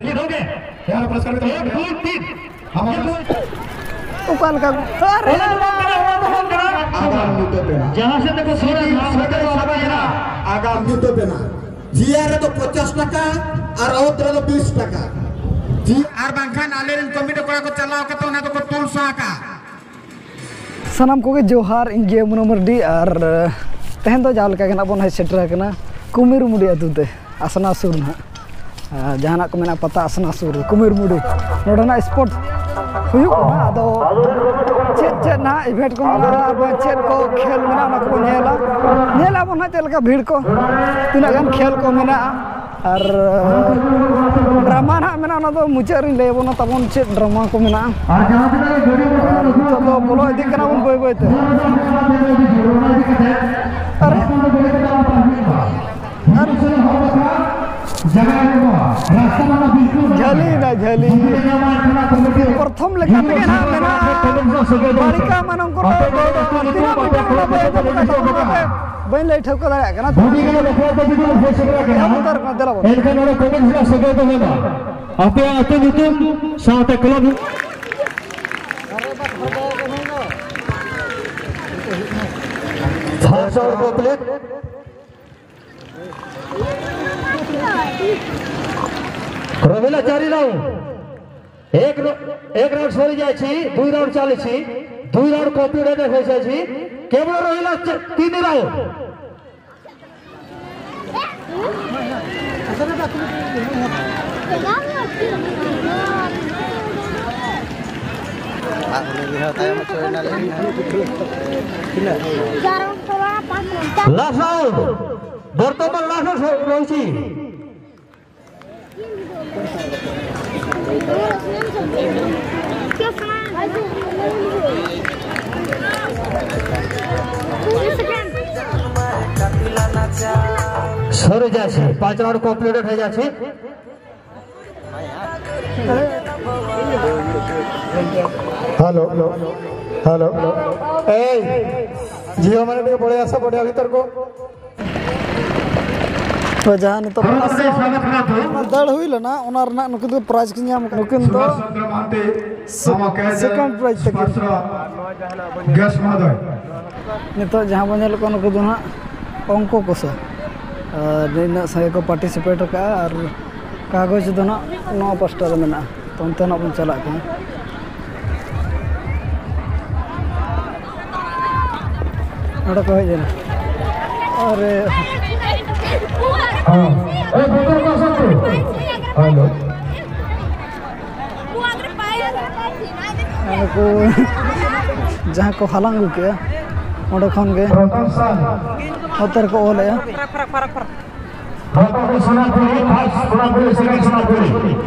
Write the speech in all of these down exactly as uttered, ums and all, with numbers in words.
ये दोगे? यार, पुरस्कार भी तो एक, दो, तीन। हम ये दो। ᱚᱠᱟ ᱞᱮᱠᱟ? ᱟᱨᱮ, ᱚᱱᱟ ᱫᱚ ᱵᱟᱝ ᱠᱟᱱᱟ, ᱚᱱᱟ ᱫᱚ ᱵᱟᱝ ᱠᱟᱱᱟ᱾ ᱟᱜᱟᱢ ᱧᱩᱛᱟᱹᱛ ᱮᱱᱟ᱾ ᱡᱟᱦᱟᱸ ᱥᱮᱫ ᱛᱮᱠᱚ ᱥᱚᱨᱟ, ᱥᱤᱵᱤ ᱱᱚᱣᱟ ᱥᱚᱨᱠᱟᱨᱤ ᱥᱟᱵᱟ ᱥᱟᱵᱟ ᱮᱱᱟ᱾ ᱮᱱᱟ᱾ ᱟᱜᱟᱢ ᱧᱩᱛᱟᱹᱛ ᱮᱱᱟ᱾ ᱡᱤᱭᱟᱹ ᱨᱮᱫᱚ ᱯᱚᱧᱪᱟᱥ ᱴᱟᱠᱟ ᱟᱨ ᱚᱛ ᱨᱮᱫᱚ ᱵᱤᱥ ᱴᱟᱠᱟ᱾ ᱡᱤ-, ᱟᱨ ᱵᱟᱝᱠᱷᱟᱱ ᱟᱞᱮᱨᱮᱱ ᱠᱚᱢᱤᱴᱤ ᱠᱚᱲᱟ ᱠᱚ ᱪᱟᱞᱟᱣ ᱠᱟᱛᱮ ᱚᱱᱟ ᱫᱚᱠᱚ ᱛᱩᱞ ᱥᱟᱦᱟ ᱠᱟᱜᱼᱟ᱾ ᱥᱟᱱᱟᱢ ᱠᱚᱜᱮ ᱡᱚᱦᱟᱨ, ᱤᱧ ᱜᱮ ᱢᱩᱱᱟ ᱢᱟᱨᱰᱤ᱾ ᱟᱨ ᱛᱮᱦᱮᱧ ᱫᱚ ᱡᱟᱦᱟᱸ ᱞᱮᱠᱟ ᱜᱮ ᱱᱟᱜ ᱵᱚᱱ ᱦᱮᱡ ᱥᱮᱴᱮᱨ ᱟᱠᱟᱱᱟ ᱠᱩᱢᱤᱨ ᱢᱩᱰᱤ ᱟᱹᱛᱩ ᱛᱮ, ᱟᱥᱱᱟ ᱥᱩᱨ ᱱᱟᱦᱟᱜ᱾ ᱟᱨ ᱡᱟᱦᱟᱱᱟᱜ ᱠᱚ ᱢᱮᱱᱟᱜᱼᱟ ᱯᱟᱛᱟ ᱟᱥᱱᱟ ᱥᱩᱨ ᱨᱮ, ᱠᱩᱢᱤᱨ ᱢᱩᱰᱤ, ᱱᱚᱰᱮᱱᱟᱜ ᱥᱯᱳᱨᱴ ᱦᱩᱭᱩᱜ ᱠᱟᱱᱟ᱾ ᱟᱫᱚ ᱪᱮᱫ ᱪᱮᱫ ᱱᱟᱦᱟᱜ ᱤᱵᱷᱮᱱᱴ ᱠᱚ ᱢᱮᱱᱟᱜᱼᱟ ᱟᱨ ᱵᱟᱝ ᱪᱮᱫ ᱠᱚ ᱠᱷᱮᱞ ᱢᱮᱱᱟᱜᱼᱟ, ᱚᱱᱟ ᱠᱚᱵᱚᱱ ᱧᱮᱞᱟ᱾ ᱧᱮᱞ ᱟᱵᱚᱱ ᱱᱟᱦᱟᱜ ᱪᱮᱫ ᱞᱮᱠᱟ ᱵᱷᱤᱲ ᱠᱚ, ᱛᱤᱱᱟᱹᱜ ᱜᱟᱱ ᱠᱷᱮᱞ ᱠᱚ ᱢᱮᱱᱟᱜᱼᱟ᱾ ᱟᱨ ᱰᱨᱟᱢᱟ ᱱᱟᱦᱟᱜ ᱢᱮᱱᱟᱜᱼᱟ, ᱚᱱᱟ ᱫᱚ ᱢᱩᱪᱟᱹᱫ ᱨᱤᱧ ᱞᱟᱹᱭ ᱟᱵᱚᱱᱟ ᱛᱟᱵᱚᱱ ᱪᱮᱫ ᱰᱨᱟᱢᱟ ᱠᱚ ᱢᱮᱱᱟᱜᱼᱟ᱾ ᱟᱨ ᱱᱤᱛᱚᱜ ᱫᱚ ᱵᱚᱞᱚ ᱤᱫᱤᱜ ᱠᱟᱱᱟ ᱵᱚᱱ ᱵᱟᱹᱭ ᱵᱟᱹᱭ ᱛᱮ᱾ ᱟᱨᱮ, ᱟᱨ ᱡᱷᱟᱹᱞᱤᱭᱮᱱᱟ, ᱡᱷᱟᱹᱞᱤ᱾ ᱯᱨᱚᱛᱷᱚᱢ ᱞᱮᱠᱟ ᱛᱮᱜᱮ ᱱᱟᱦᱟᱜ ᱢᱮᱱᱟᱜᱼᱟ ᱵᱟᱲᱤᱠᱟ ᱢᱟᱱᱚᱝᱠᱚᱨ ᱫᱚ ᱫᱚ ᱛᱤᱱᱟᱹᱜ ᱢᱤᱴᱟᱨ ᱚᱱᱟ ᱵᱟᱹᱧ ᱟᱸᱡᱚᱢ ᱠᱟᱫᱟ, ᱚᱱᱟᱛᱮ ᱵᱟᱹᱧ ᱞᱟᱹᱭ ᱴᱷᱟᱹᱣᱠᱟᱹ ᱫᱟᱲᱮᱭᱟᱜ ᱠᱟᱱᱟ᱾ ᱮᱦᱚᱵ ᱩᱛᱟᱹᱨ ᱠᱟᱱᱟ, ᱫᱮᱞᱟ ᱵᱚᱱ᱾ ᱮᱱᱠᱷᱟᱱ ᱱᱚᱰᱮ ᱠᱚᱢᱤᱴᱤ ᱥᱟᱞᱟᱜ ᱥᱟᱹᱜᱟᱹᱭ ᱫᱚ ᱢᱮᱱᱟᱜᱼᱟ᱾ ᱟᱯᱮᱭᱟᱜ ᱟᱹᱛᱩ ᱧᱩᱛᱩᱢ ᱥᱟᱶᱛᱮ ᱠᱞᱟᱵᱽ᱾ First round complete. রহিলা চারি রাউন্ড। এক র-, এক রাউন্ড সরি যাইছি, দুই রাউন্ড চালিছি, দুই রাউন্ড কমপ্লিট হয়ে যাইছি। কেবল রহিলা চে-, তিন রাউন্ড। লাস্ট রাউন্ড, বর্তমান লাস্ট রাউন্ড রয়েছে। সরে যাচ্ছে, পাঁচ রাউন্ড কমপ্লিটেড হয়ে যাচ্ছে। হ্যালো, হ্যালো, এই জিও মানে টিকে পড়ে আসা পড়ে ভিতর কো। ᱡᱟᱦᱟᱸ ᱱᱤᱛᱚᱜ ᱫᱟᱹᱲ ᱦᱩᱭ ᱞᱮᱱᱟ, ᱚᱱᱟ ᱨᱮᱱᱟᱜ ᱱᱩᱠᱤᱱ ᱫᱚ ᱯᱨᱟᱭᱤᱡᱽ ᱠᱤᱱ ᱧᱟᱢ ᱠᱟᱫᱟ᱾ ᱱᱩᱠᱤᱱ ᱫᱚ ᱥᱮᱠᱮᱱᱰ ᱯᱨᱟᱭᱤᱡᱽ ᱛᱟᱹᱠᱤᱱ᱾ ᱱᱤᱛᱚᱜ ᱡᱟᱦᱟᱸ ᱵᱚᱱ ᱧᱮᱞᱮᱫ ᱠᱚᱣᱟ, ᱱᱩᱠᱩ ᱫᱚ ᱦᱟᱸᱜ ᱚᱝᱠᱚ ᱠᱚᱥᱟ᱾ ᱟᱨ ᱱᱤᱱᱟᱹᱜ ᱥᱟᱸᱜᱮ ᱠᱚ ᱯᱟᱨᱴᱤᱥᱤᱯᱮᱴ ᱟᱠᱟᱫᱼᱟ, ᱟᱨ ᱠᱟᱜᱚᱡᱽ ᱫᱚ ᱦᱟᱸᱜ ᱱᱚᱣᱟ ᱯᱟᱥᱴᱟ ᱨᱮ ᱢᱮᱱᱟᱜᱼᱟ᱾ ᱛᱚ, ᱚᱱᱛᱮ ᱱᱟᱜ ᱵᱚᱱ ᱪᱟᱞᱟᱜ ᱠᱟᱱᱟ᱾ ᱱᱚᱰᱮ ᱠᱚ ᱦᱮᱡ ᱮᱱᱟ᱾ ᱟᱨᱮ, ᱦᱮᱞᱳ᱾ ᱱᱩᱠᱩ ᱡᱟᱦᱟᱸ ᱠᱚ ᱦᱟᱞᱟᱝ ᱟᱹᱜᱩ ᱠᱮᱜᱼᱟ, ᱚᱸᱰᱮ ᱠᱷᱚᱱ ᱜᱮ ᱱᱚᱛᱮ ᱨᱮᱠᱚ ᱚᱞᱮᱜᱼᱟ᱾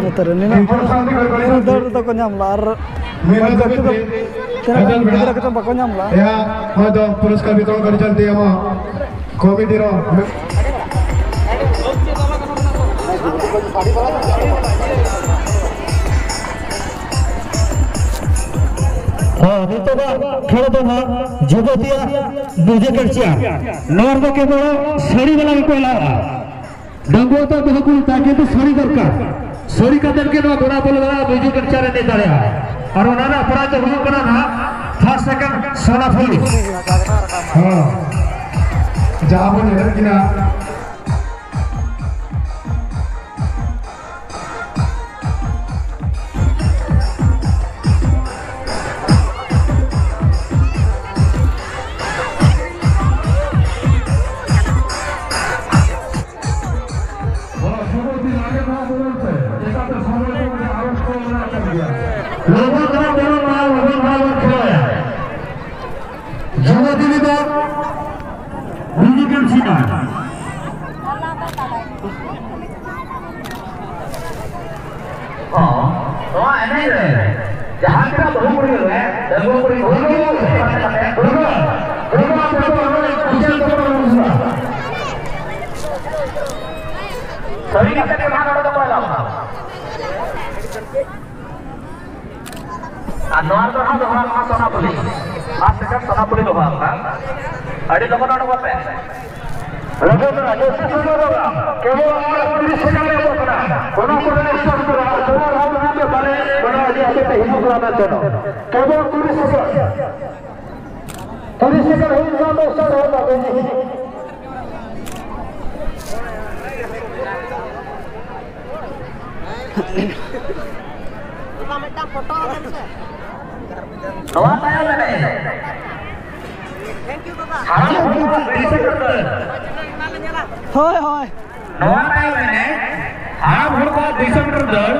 ᱱᱚᱛᱮ ᱨᱮ ᱱᱤᱱᱟᱹᱜ, ᱱᱤᱱᱟᱹᱜ ᱫᱟᱹᱲ ᱨᱮᱫᱚ ᱠᱚ ᱧᱟᱢ ᱞᱮᱜᱼᱟ, ᱟᱨ ᱵᱟᱹᱠᱤ ᱫᱚ ᱛᱤᱱᱟᱹᱜ ᱜᱟᱱ ᱜᱤᱫᱽᱨᱟᱹ ᱠᱚᱪᱚᱝ ᱵᱟᱠᱚ ᱧᱟᱢ ᱞᱮᱜᱼᱟ᱾ ᱠᱚᱢᱤᱴᱤ ᱨᱮ᱾ ᱦᱚᱸ, ᱱᱤᱛᱚᱜᱟᱜ ᱠᱷᱮᱞ ᱫᱚ ᱱᱟᱜ ᱡᱟᱵᱚᱛᱤᱭᱟ ᱢᱤᱣᱡᱤᱠ ᱪᱮᱭᱟᱨ᱾ ᱱᱚᱣᱟ ᱨᱮᱫᱚ ᱠᱮᱵᱚᱞ ᱥᱟᱹᱲᱤ ᱵᱟᱞᱟ ᱜᱮᱠᱚ ᱮᱞᱟᱣᱟ᱾ ᱰᱟᱺᱜᱩᱣᱟᱹ ᱫᱚ ᱵᱟᱹᱦᱩ ᱠᱩᱲᱤ ᱛᱟᱠᱤᱱ ᱫᱚ ᱥᱟᱹᱲᱤ ᱫᱚᱨᱠᱟᱨ᱾ ᱥᱟᱹᱲᱤ ᱠᱟᱛᱮᱫ ᱜᱮ ᱱᱚᱣᱟ ᱜᱚᱲᱟ ᱵᱚᱞᱚ ᱫᱟᱲᱮᱭᱟᱜᱼᱟ, ᱢᱤᱣᱡᱤᱠ ᱪᱮᱭᱟᱨ ᱮ ᱮᱱᱮᱡ ᱫᱟᱲᱮᱭᱟᱜᱼᱟ᱾ ᱟᱨ ᱚᱱᱟ ᱨᱮᱱᱟᱜ ᱯᱨᱟᱭᱤᱡᱽ ᱫᱚ ᱦᱩᱭᱩᱜ ᱠᱟᱱᱟ ᱱᱟᱦᱟᱜ ᱯᱷᱟᱥᱴ, ᱥᱮᱠᱮᱱᱰ, ᱥᱳᱱᱟ ᱯᱷᱩᱞᱤ᱾ ᱦᱚᱸ᱾ ᱡᱟᱦᱟᱸ ᱵᱚᱱ ᱧᱮᱞᱮᱫ ᱠᱤᱱᱟ᱾ ᱞᱚᱜᱚᱱ ᱫᱷᱟᱨᱟ ᱵᱚᱞᱚᱱ ᱢᱟ, ᱞᱚᱜᱚᱱ ᱫᱷᱟᱨᱟ ᱵᱚᱱ ᱠᱷᱮᱞᱟ᱾ ᱡᱚᱜᱚ ᱫᱤᱞᱤ ᱫᱚ ᱢᱤᱣᱡᱤᱠ ᱮᱢ ᱪᱮᱫᱟ᱾ ᱦᱚᱸ, ᱱᱚᱣᱟ ᱮᱱᱮᱡ ᱨᱮ ᱡᱟᱦᱟᱸ ᱛᱤᱱᱟᱹᱜ ᱵᱟᱹᱦᱩ ᱠᱩᱲᱤ ᱨᱮ, ᱰᱟᱺᱜᱩᱣᱟᱹ ᱠᱩᱲᱤ ᱠᱚ ᱦᱩᱭᱩᱜ ᱠᱟᱱᱟ, ᱥᱟᱹᱨᱤ ᱠᱟᱛᱷᱟ ᱜᱮ ᱱᱚᱣᱟ ᱱᱚᱰᱮ ᱫᱚ ᱯᱟᱭᱞᱟ ᱠᱟᱱᱟ᱾ ᱟᱨ ᱱᱚᱣᱟ ᱨᱮᱫᱚ ᱦᱟᱸᱜ ᱫᱚᱦᱲᱟ ᱠᱟᱱᱟ ᱥᱳᱱᱟᱯᱩᱞᱤ᱾ ᱞᱟᱥᱴ ᱥᱮᱠᱮᱱᱰ ᱥᱳᱱᱟᱯᱩᱞᱤ ᱫᱚᱦᱲᱟ ᱠᱟᱱᱟ᱾ ᱟᱹᱰᱤ ᱞᱚᱜᱚᱱ ᱚᱰᱚᱠᱚᱜ ᱯᱮ᱾ ᱞᱚᱜᱚᱱ ᱫᱷᱟᱨᱟ, ᱡᱟᱹᱥᱛᱤ ᱥᱚᱢᱚᱭ ᱫᱚ ᱵᱟᱝ᱾ ᱠᱮᱵᱚᱞ ᱟᱢᱟᱜ ᱛᱤᱨᱤᱥ ᱥᱮᱠᱮᱱᱰ ᱨᱮ ᱮᱢᱚᱜ ᱠᱟᱱᱟ᱾ ᱚᱱᱟ ᱯᱚᱨᱮ next ᱨᱟᱱ ᱫᱚ ᱦᱟᱸᱜ ᱡᱚᱢᱟᱜ ᱨᱟᱱ ᱫᱚ ᱦᱟᱸᱜ ᱯᱮ ᱵᱟᱞᱮ ᱢᱟᱱᱟᱣ ᱤᱫᱤᱭᱟ, ᱟᱯᱮ ᱯᱮ ᱦᱤᱡᱩᱜ ᱠᱟᱱᱟ ᱢᱮᱱᱛᱮ ᱫᱚ᱾ ᱠᱮᱵᱚᱞ ᱛᱤᱨᱤᱥ ᱥᱮᱠᱮᱱᱰ᱾ ᱛᱤᱨᱤᱥ ᱥᱮᱠᱮᱱᱰ ᱦᱩᱭ ᱞᱮᱱᱠᱷᱟᱱ ᱫᱚ start ᱦᱩᱭᱩᱜᱼᱟ, ᱵᱮᱱᱡᱤ᱾ ᱱᱚᱣᱟ ᱛᱟᱭᱚᱢ ᱮᱱᱮᱡ᱾ ᱦᱟᱲᱟᱢ ᱦᱚᱲ ᱠᱚᱣᱟᱜ ᱫᱩᱭᱥᱚ ᱴᱟᱠᱟ᱾ ᱦᱳᱭ, ᱦᱳᱭ᱾ ᱱᱚᱣᱟ ᱛᱟᱭᱚᱢ ᱮᱱᱮᱡ, ᱦᱟᱲᱟᱢ ᱦᱚᱲ ᱠᱚᱣᱟᱜ ᱫᱩᱭᱥᱚ ᱢᱤᱴᱟᱨ ᱫᱟᱹᱲ,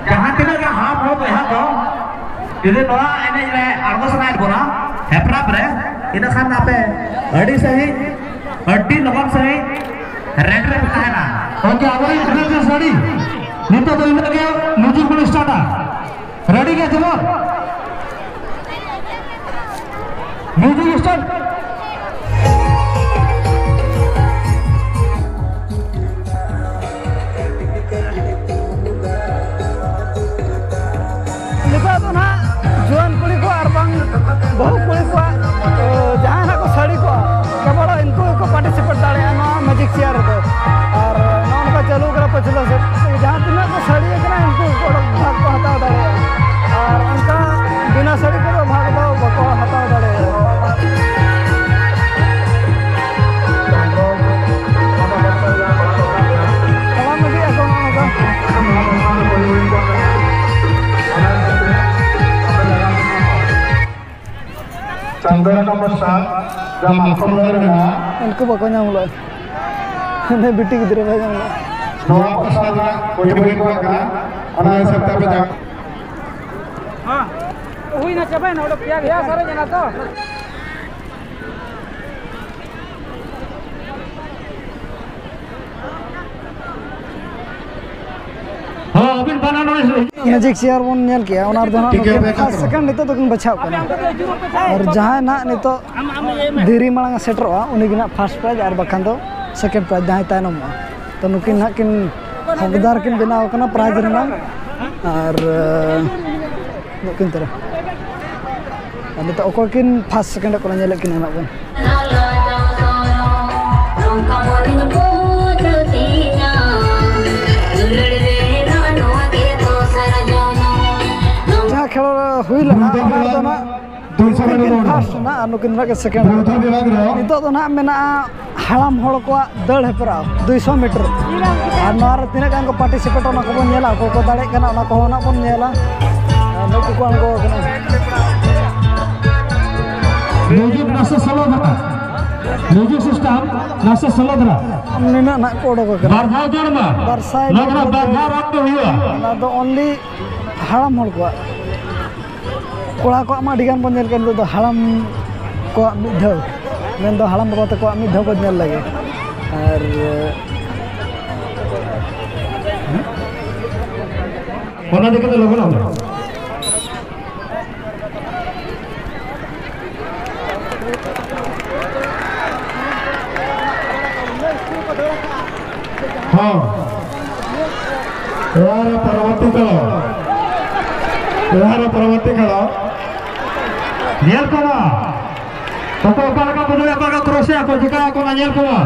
ᱡᱟᱦᱟᱸ ᱛᱤᱱᱟᱹᱜ ᱜᱮ ᱦᱟᱲᱟᱢ ᱦᱚᱲ ᱵᱚᱭᱦᱟ ᱠᱚ ᱡᱩᱫᱤ ᱱᱚᱣᱟ ᱮᱱᱮᱡ ᱨᱮ ᱟᱬᱜᱚ ᱥᱟᱱᱟᱭᱮᱫ ᱵᱚᱱᱟ ᱦᱮᱯᱨᱟᱣ ᱨᱮ, ᱤᱱᱟᱹ ᱠᱷᱟᱱ ᱟᱯᱮ ᱟᱹᱰᱤ ᱥᱟᱺᱦᱤᱡ, ᱟᱹᱰᱤ ᱞᱚᱜᱚᱱ ᱥᱟᱺᱦᱤᱡ ᱨᱮᱰ ᱨᱮ ᱯᱮ ᱛᱟᱦᱮᱱᱟ᱾ ᱜᱚᱢᱠᱮ, ᱟᱵᱚᱨᱮᱱ ᱠᱷᱮᱞᱳᱰᱤᱭᱟᱹ ᱥᱟᱹᱲᱤ ᱱᱤᱛᱚᱜ ᱫᱚ ᱤᱱᱟᱹᱜ ᱜᱮ, ᱢᱤᱭᱩᱡᱤᱠ ᱵᱚᱱ ᱥᱴᱟᱨᱴᱟ᱾ ᱨᱮᱰᱤ ᱜᱮ ᱡᱮᱢᱚᱱ᱾ Music start. ᱱᱤᱛᱚᱜ ᱫᱚ ᱱᱟᱦᱟᱜ ᱡᱩᱣᱟᱹᱱ ᱠᱩᱲᱤ ᱠᱚ ᱟᱨ ᱵᱟᱝ ᱵᱟᱹᱦᱩ ᱠᱩᱲᱤ ᱠᱚᱣᱟᱜ, ᱚ, ᱡᱟᱦᱟᱸ ᱱᱟᱦᱟᱜ ᱠᱚ ᱥᱟᱹᱲᱤ ᱠᱚᱜᱼᱟ, ᱠᱮᱵᱚᱞ ᱩᱱᱠᱩ ᱜᱮᱠᱚ ᱯᱟᱨᱴᱤᱥᱤᱯᱮᱴ ᱫᱟᱲᱮᱭᱟᱜᱼᱟ ᱱᱚᱣᱟ ᱢᱮᱡᱤᱠ ᱪᱮᱭᱟᱨ ᱨᱮᱫᱚ᱾ ᱟᱨ ᱱᱚᱜᱼᱚ ᱱᱚᱝᱠᱟ ᱪᱟᱹᱞᱩ ᱠᱟᱱᱟ ᱯᱟᱹᱪᱷᱞᱟᱹ ᱥᱮᱫ, ᱡᱟᱦᱟᱸ ᱛᱤᱱᱟᱹᱜ ᱠᱚ ᱥᱟᱹᱲᱤ ᱟᱠᱟᱱᱟ ᱩᱱᱠᱩ ᱜᱮᱠᱚ ᱵᱷᱟᱜᱽ ᱠᱚ ᱦᱟᱛᱟᱣ ᱫᱟᱲᱮᱭᱟᱜᱼᱟ, ᱟᱨ ᱚᱱᱠᱟ ᱵᱤᱱᱟᱹ ᱥᱟᱹᱲᱤ ᱠᱚᱫᱚ ᱵᱷᱟᱜᱽ ᱫᱚ ᱵᱟᱠᱚ ᱦᱟᱛᱟᱣ ᱫᱟᱲᱮᱭᱟᱜᱼᱟ᱾ ᱛᱟᱲᱟᱢ ᱤᱫᱤᱭᱮᱫᱼᱟ ᱠᱚ ᱱᱚᱜᱼᱚ ᱱᱚᱝᱠᱟ᱾ ᱪᱟᱸᱫᱚ ᱨᱟᱠᱟᱵ ᱵᱷᱚᱨᱥᱟ ᱡᱟᱦᱟᱸ ᱢᱟᱛᱠᱚᱢ ᱫᱟᱨᱮ ᱢᱮᱱᱟᱜᱼᱟ᱾ ᱩᱱᱠᱩ ᱵᱟᱠᱚ ᱧᱟᱢ ᱞᱮᱫᱼᱟ᱾ ᱩᱱᱤ ᱵᱤᱴᱤ ᱜᱤᱫᱽᱨᱟᱹ ᱵᱟᱭ ᱧᱟᱢ ᱞᱮᱫᱼᱟ᱾ ᱱᱚᱣᱟ ᱯᱟᱥᱟ ᱨᱮᱱᱟᱜ ᱠᱚᱭᱮᱠ ᱠᱚ ᱠᱟᱱᱟ, ᱚᱱᱟ ᱦᱤᱥᱟᱹᱵ ᱛᱮ ᱟᱯᱮ ᱡᱟᱦᱟᱸ ᱦᱩᱭᱱᱟ, ᱪᱟᱵᱟᱭᱮᱱᱟ, ᱚᱸᱰᱮ ᱯᱮᱭᱟ ᱜᱮ ᱥᱟᱨᱮᱡ ᱮᱱᱟ ᱛᱚ᱾ ᱦᱚᱸ, ᱟᱹᱵᱤᱱ ᱵᱟᱱᱟ ᱱᱚᱜᱼᱚᱭ ᱢᱮᱡᱤᱠ ᱪᱮᱭᱟᱨ ᱵᱚᱱ ᱧᱮᱞ ᱠᱮᱜᱼᱟ, ᱚᱱᱟ ᱨᱮᱫᱚ ᱦᱟᱸᱜ ᱴᱷᱤᱠ ᱜᱮᱭᱟ, ᱱᱩᱠᱤᱱ ᱵᱮᱥ ᱯᱷᱟᱥᱴ ᱠᱟᱛᱷᱟ᱾ ᱥᱮᱠᱮᱱᱰ ᱱᱤᱛᱚᱜ ᱫᱚᱠᱤᱱ ᱵᱟᱪᱷᱟᱣ ᱠᱟᱱᱟ᱾ ᱟᱨ ᱡᱟᱦᱟᱸᱭ ᱱᱟᱦᱟᱜ ᱱᱤᱛᱚᱜ ᱫᱷᱤᱨᱤ ᱢᱟᱲᱟᱝ ᱮ ᱥᱮᱴᱮᱨᱚᱜᱼᱟ, ᱩᱱᱤ ᱜᱮ ᱱᱟᱦᱟᱜ ᱯᱷᱟᱥᱴ ᱯᱨᱟᱭᱤᱡᱽ, ᱟᱨ ᱵᱟᱠᱷᱟᱱ ᱫᱚ ᱥᱮᱠᱮᱱᱰ ᱯᱨᱟᱭᱤᱡᱽ, ᱡᱟᱦᱟᱸᱭ ᱛᱟᱭᱱᱚᱢᱚᱜᱼᱟ᱾ ᱛᱚ, ᱱᱩᱠᱤᱱ ᱱᱟᱦᱟᱜ ᱠᱤᱱ ᱦᱚᱠᱫᱟᱨ ᱠᱤᱱ ᱵᱮᱱᱟᱣ ᱟᱠᱟᱱᱟ ᱯᱨᱟᱭᱤᱡᱽ ᱨᱮᱱᱟᱜ᱾ ᱟᱨ, ᱱᱩᱠᱤᱱ ᱛᱟᱨᱟ᱾ ᱟᱨ ᱱᱤᱛᱚᱜ ᱚᱠᱚᱭ ᱠᱤᱱ ᱯᱷᱟᱥᱴ ᱥᱮᱠᱮᱱᱰᱚᱜ ᱠᱟᱱᱟ, ᱧᱮᱞᱮᱫ ᱠᱤᱱᱟ ᱱᱟᱦᱟᱜ ᱵᱚᱱ᱾ ᱡᱟᱦᱟᱸ ᱠᱷᱮᱞ ᱦᱩᱭ ᱞᱮᱱᱟ, ᱚᱱᱟ ᱨᱮᱫᱚ ᱱᱟᱜ ᱱᱩᱠᱤᱱ ᱯᱷᱟᱥᱴ ᱮᱱᱟ ᱟᱨ ᱱᱩᱠᱤᱱ ᱫᱚ ᱱᱟᱜ ᱥᱮᱠᱮᱱᱰ᱾ ᱱᱤᱛᱚᱜ ᱫᱚ ᱱᱟᱜ ᱢᱮᱱᱟᱜᱼᱟ ᱦᱟᱲᱟᱢ ᱦᱚᱲ ᱠᱚᱣᱟᱜ ᱫᱟᱹᱲ ᱦᱮᱯᱨᱟᱣ ᱫᱩᱭᱥᱚ ᱢᱤᱴᱟᱨ᱾ ᱟᱨ ᱱᱚᱣᱟ ᱨᱮ ᱛᱤᱱᱟᱹᱜ ᱜᱟᱱ ᱠᱚ ᱯᱟᱨᱴᱤᱥᱤᱯᱮᱴ, ᱚᱱᱟ ᱠᱚᱵᱚᱱ ᱧᱮᱞᱟ᱾ ᱚᱠᱚᱭ ᱠᱚ ᱫᱟᱲᱮᱭᱟᱜ ᱠᱟᱱᱟ, ᱚᱱᱟ ᱠᱚᱦᱚᱸ ᱱᱟᱜ ᱵᱚᱱ ᱧᱮᱞᱟ᱾ ᱟᱨ ᱱᱩᱠᱩ ᱠᱚ ᱟᱬᱜᱚ ᱟᱠᱟᱱᱟ᱾ ᱢᱤᱭᱩᱡᱤᱠ ᱱᱟᱥᱮ ᱥᱞᱳ ᱫᱷᱟᱨᱟ, ᱢᱤᱭᱩᱡᱤᱠ ᱥᱤᱥᱴᱮᱢ ᱱᱟᱥᱮ ᱥᱞᱳ ᱫᱷᱟᱨᱟ᱾ ᱱᱤᱱᱟᱹᱜ ᱱᱟᱜ ᱠᱚ ᱚᱰᱚᱠ ᱟᱠᱟᱱᱟ᱾ ᱵᱟᱨ ᱫᱷᱟᱣ ᱫᱟᱹᱲ ᱢᱟ᱾ ᱵᱟᱨ ᱥᱟᱭ ᱱᱚᱣᱟ ᱫᱚ ᱵᱟᱨ ᱫᱷᱟᱣ ᱨᱟᱣᱩᱱᱰ ᱫᱚ ᱦᱩᱭᱩᱜᱼᱟ᱾ ᱚᱱᱟ ᱫᱚ ᱚᱱᱞᱤ ᱦᱟᱲᱟᱢ ᱦᱚᱲ ᱠᱚᱣᱟᱜ᱾ ᱠᱚᱲᱟ ᱠᱚᱣᱟᱜ ᱢᱟ ᱟᱹᱰᱤ ᱜᱟᱱ ᱵᱚᱱ ᱧᱮᱞ ᱠᱟᱱ, ᱱᱤᱛᱚᱜ ᱫᱚ ᱦᱟᱲᱟᱢ ᱠᱚᱣᱟᱜ ᱢᱤᱫ ᱫᱷᱟᱣ, ᱢᱮᱱᱫᱚ ᱦᱟᱲᱟᱢ ᱵᱟᱵᱟ ᱛᱟᱠᱚᱣᱟᱜ ᱢᱤᱫ ᱫᱷᱟᱣ ᱵᱚᱱ ᱧᱮᱞ ᱞᱮᱜᱮ᱾ ᱟᱨ ᱚᱱᱟ ᱤᱫᱤ ᱠᱟᱛᱮ ᱞᱚᱜᱚᱱ ᱟᱢ᱾ ᱦᱚᱸ᱾ ᱮᱵᱟᱨᱮ ᱯᱚᱨᱚᱵᱚᱨᱛᱤ ᱠᱟᱞ, ᱮᱵᱟᱨᱮ ᱯᱚᱨᱚᱵᱚᱨᱛᱤ ᱠᱟᱞ ᱧᱮᱞ ᱠᱚᱢᱟ᱾ ᱚᱠᱚᱭ ᱚᱠᱟ ᱞᱮᱠᱟ ᱵᱚᱫᱚᱞ ᱚᱠᱟ ᱞᱮᱠᱟ ᱠᱨᱚᱥᱮᱜᱼᱟ ᱠᱚ, ᱪᱤᱠᱟᱹ ᱟᱠᱚ ᱚᱱᱟ ᱧᱮᱞ ᱠᱚᱢᱟ᱾